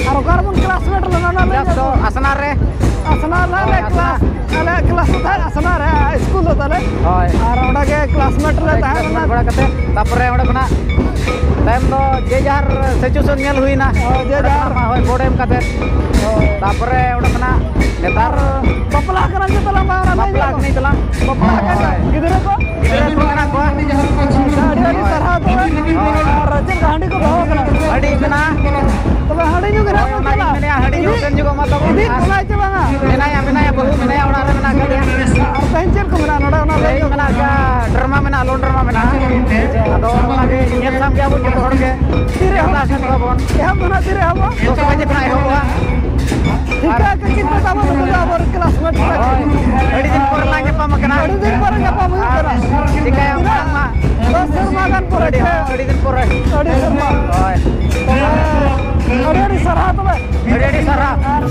ᱟᱨ ᱚᱠᱟ ᱨᱮᱵᱚᱱ ᱠᱞᱟᱥᱢᱮᱴ ᱞᱮᱱᱟ, ᱚᱱᱟ ᱞᱟᱹᱭ ᱠᱞᱟᱥ ᱧᱚᱜ ᱫᱚ ᱠᱚᱢ᱾ ᱟᱥᱱᱟ ᱨᱮ᱾ ᱟᱥᱱᱟ ᱨᱮ ᱦᱳᱭ, ᱟᱞᱮ ᱟᱥᱱᱟ᱾ ᱠᱞᱟᱥ, ᱟᱞᱮᱭᱟᱜ ᱠᱞᱟᱥ ᱫᱚ ᱛᱟᱦᱮᱸᱫ ᱟᱥᱱᱟ ᱨᱮ, ᱥᱠᱩᱞ ᱫᱚ ᱛᱟᱞᱮ᱾ ᱦᱳᱭ᱾ ᱟᱨ ᱚᱸᱰᱮ ᱜᱮ ᱠᱞᱟᱥᱢᱮᱴ ᱞᱮ ᱚᱸᱰᱮ ᱛᱟᱦᱮᱸ ᱠᱞᱟᱥᱢᱮᱴ ᱞᱮᱱᱟ᱾ ᱵᱟᱲᱟ ᱠᱟᱛᱮ, ᱛᱟᱨᱯᱚᱨᱮ ᱚᱸᱰᱮ ᱠᱷᱚᱱᱟᱜ ᱛᱟᱭᱚᱢ ᱫᱚ ᱡᱮ ᱡᱟᱦᱟᱨ ᱥᱤᱪᱩᱭᱮᱥᱚᱱ ᱧᱮᱞ ᱦᱩᱭᱱᱟ᱾ ᱦᱳᱭ, ᱡᱮ ᱚᱸᱰᱮ ᱡᱟᱦᱟᱨ᱾ ᱠᱷᱚᱱᱟᱜ ᱢᱟ, ᱦᱳᱭ, ᱵᱳᱨᱰ ᱮᱢ ᱠᱟᱛᱮ᱾ ᱦᱳᱭ᱾ ᱛᱟᱨᱯᱚᱨᱮ ᱚᱸᱰᱮ ᱠᱷᱚᱱᱟᱜ ᱱᱮᱛᱟᱨ ᱟᱨ ᱵᱟᱯᱞᱟ ᱠᱟᱱᱟ ᱪᱮ ᱛᱟᱞᱟᱝ ᱵᱟᱝ? ᱚᱱᱟ ᱞᱟᱹᱭ ᱵᱟᱯᱞᱟ ᱧᱚᱜ᱾ ᱠᱟᱹᱱᱟᱹᱧ ᱛᱟᱞᱟᱝ᱾ ᱵᱟᱯᱞᱟ ᱠᱟᱱᱟ᱾ ᱦᱳᱭ᱾ ᱜᱤᱫᱽᱨᱟᱹ ᱠᱚ? ᱜᱤᱫᱽᱨᱟᱹ ᱠᱚ ᱢᱮᱱᱟᱜ ᱠᱚᱣᱟ᱾ ᱟᱪᱪᱷᱟ, ᱟᱹᱰᱤ ᱟᱹᱰᱤ ᱦᱳᱭ᱾ ᱥᱟᱨᱦᱟᱣ ᱛᱚᱵᱮ᱾ ᱦᱳᱭ᱾ ᱟᱨ ᱪᱮᱫ ᱞᱮᱠᱟ ᱦᱟᱺᱰᱤ ᱠᱚ ᱫᱚᱦᱚ ᱠᱟᱱᱟ? ᱦᱟᱺᱰᱤ ᱢᱮᱱᱟᱜᱼᱟ᱾ ᱛᱚᱵᱮ ᱦᱟᱺᱰᱤ ᱧᱩ ᱜᱮ ᱦᱳᱭ, ᱱᱟᱦᱟᱜ ᱵᱚᱱ ᱚᱱᱟᱜᱤᱧ ᱪᱟᱞᱟᱜᱼᱟ᱾ ᱢᱮᱱᱮᱫᱼᱟ, ᱦᱟᱺᱰᱤ ᱧᱩ ᱤᱫᱤ ᱠᱟᱛᱮ ᱧᱩ ᱠᱚᱜ ᱢᱟ ᱛᱟᱵᱚᱱ᱾ ᱤᱫᱤ ᱟᱨ ᱠᱚᱲᱟᱭ ᱪᱮ ᱵᱟᱝᱟ? ᱢᱮᱱᱟᱭᱟ, ᱢᱮᱱᱟᱭᱟ, ᱵᱟᱹᱦᱩ ᱢᱮᱱᱟᱭᱟ, ᱚᱲᱟᱜ ᱨᱮ ᱢᱮᱱᱟᱜ ᱟᱠᱟᱫᱮᱭᱟ᱾ ᱟᱨ ᱛᱮᱦᱮᱧ ᱪᱮᱫ ᱠᱚ ᱢᱮᱱᱟᱜᱼᱟ ᱱᱚᱰᱮ? ᱚᱱᱟ ᱞᱟᱹᱭ ᱛᱮᱦᱮᱧ ᱧᱚᱜ ᱢᱮᱱᱟᱜ ᱢᱮ᱾ ᱟᱠᱟᱫ ᱰᱨᱟᱢᱟ ᱢᱮᱱᱟᱜᱼᱟ, ᱞᱳᱱ ᱰᱨᱟᱢᱟ ᱢᱮᱱᱟᱜᱼᱟ᱾ ᱟᱫᱚ ᱚᱱᱟᱜᱮ ᱧᱮᱞ ᱜᱮᱭᱟ ᱵᱚᱱ ᱡᱚᱛᱚ ᱦᱚᱲ ᱜᱮ᱾ ᱛᱤᱨᱮ ᱮᱦᱚᱵ? ᱠᱞᱟᱥ ᱮᱛᱚᱦᱚᱵ ᱵᱚᱱ᱾ ᱮᱦᱚᱵ ᱫᱚ ᱱᱟᱜ ᱛᱤᱨᱮ ᱮᱦᱚᱵᱚᱜᱼᱟ? ᱫᱚᱥ ᱵᱟᱡᱮ ᱠᱷᱚᱱᱟᱜ ᱮᱦᱚᱵᱚᱜᱼᱟ᱾ ᱴᱷᱤᱠᱟ ᱜᱮ, ᱪᱤᱱᱛᱟᱹ ᱛᱟᱵᱚᱱ ᱱᱩᱠᱩ ᱫᱚ ᱟᱵᱚ ᱨᱮᱱ ᱠᱞᱟᱥᱢᱮᱴ ᱠᱚᱲᱟ ᱠᱚ᱾ ᱦᱳᱭ᱾ ᱟᱹᱰᱤ ᱫᱤᱱ ᱯᱚᱨᱮ ᱞᱟᱝ ᱧᱟᱯᱟᱢ ᱠᱟᱱᱟ᱾ ᱟᱹᱰᱤ ᱫᱤᱱ ᱯᱚᱨᱮ ᱧᱟᱯᱟᱢ ᱦᱩᱭᱩᱜ ᱠᱟᱱᱟ᱾ ᱪᱤᱠᱟᱹᱭᱟᱢ, ᱛᱤᱱᱟᱹᱜ? ᱵᱟᱝ ᱢᱟ᱾ ᱫᱚᱥ ᱥᱮᱨᱢᱟ ᱜᱟᱱ ᱯᱚᱨᱮ᱾ ᱟᱹᱰᱤ, ᱟᱹᱰᱤ ᱫᱤᱱ ᱯᱚᱨᱮ᱾ ᱟᱹᱰᱤ ᱥᱮᱨᱢᱟ᱾ ᱦᱳᱭ᱾ ᱛᱚᱵᱮ, ᱟᱹᱰᱤ ᱟᱹᱰᱤ ᱥᱟᱨᱦᱟᱣ ᱛᱚᱵᱮ᱾ ᱟᱹᱰᱤ, ᱟᱹᱰᱤ ᱥᱟᱨᱦᱟᱣ᱾ ᱟᱨ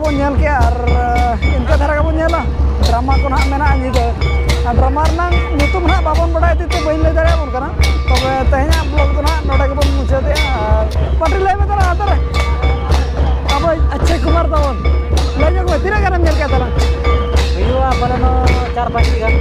ᱵᱚᱱ ᱧᱮᱞ ᱠᱮᱜᱼᱟ ᱟᱨ ᱤᱱᱠᱟᱹ ᱫᱷᱟᱨᱟ ᱜᱮᱵᱚᱱ ᱧᱮᱞᱟ᱾ ᱰᱨᱟᱢᱟ ᱠᱚ ᱱᱟᱦᱟᱜ ᱢᱮᱱᱟᱜᱼᱟ ᱧᱤᱫᱟᱹ᱾ ᱟᱨ ᱰᱨᱟᱢᱟ ᱨᱮᱱᱟᱝ ᱧᱩᱛᱩᱢ ᱱᱟᱦᱟᱜ ᱵᱟᱵᱚᱱ ᱵᱟᱰᱟᱭ ᱦᱚᱛᱮᱡ ᱛᱮ ᱵᱟᱹᱧ ᱞᱟᱹᱭ ᱫᱟᱲᱮᱭᱟᱵᱚᱱ ᱠᱟᱱᱟ᱾ ᱛᱚᱵᱮ ᱛᱮᱦᱮᱧᱟᱜ ᱵᱞᱚᱜ ᱫᱚ ᱱᱟᱦᱟᱜ ᱱᱚᱰᱮ ᱜᱮᱵᱚᱱ ᱢᱩᱪᱟᱹᱫᱮᱜᱼᱟ᱾ ᱟᱨ ᱯᱟᱴᱨᱤ ᱞᱟᱹᱭ ᱢᱮ ᱛᱟᱞᱟᱝ ᱦᱟᱱᱛᱮ ᱨᱮ ᱟᱵᱚ ᱟᱠᱥᱚᱭ ᱠᱩᱢᱟᱨ ᱛᱟᱵᱚᱱ᱾ ᱞᱟᱹᱭ ᱧᱚᱜ ᱢᱮ, ᱛᱤᱱᱟᱹᱜ ᱜᱟᱱᱮᱢ ᱧᱮᱞ ᱠᱮᱜᱼᱟ ᱛᱟᱞᱟᱝ? ᱦᱩᱭᱩᱜᱼᱟ ᱯᱟᱞᱮᱱ ᱪᱟᱨ ᱯᱟᱸᱪ ᱴᱤ ᱜᱟᱱ᱾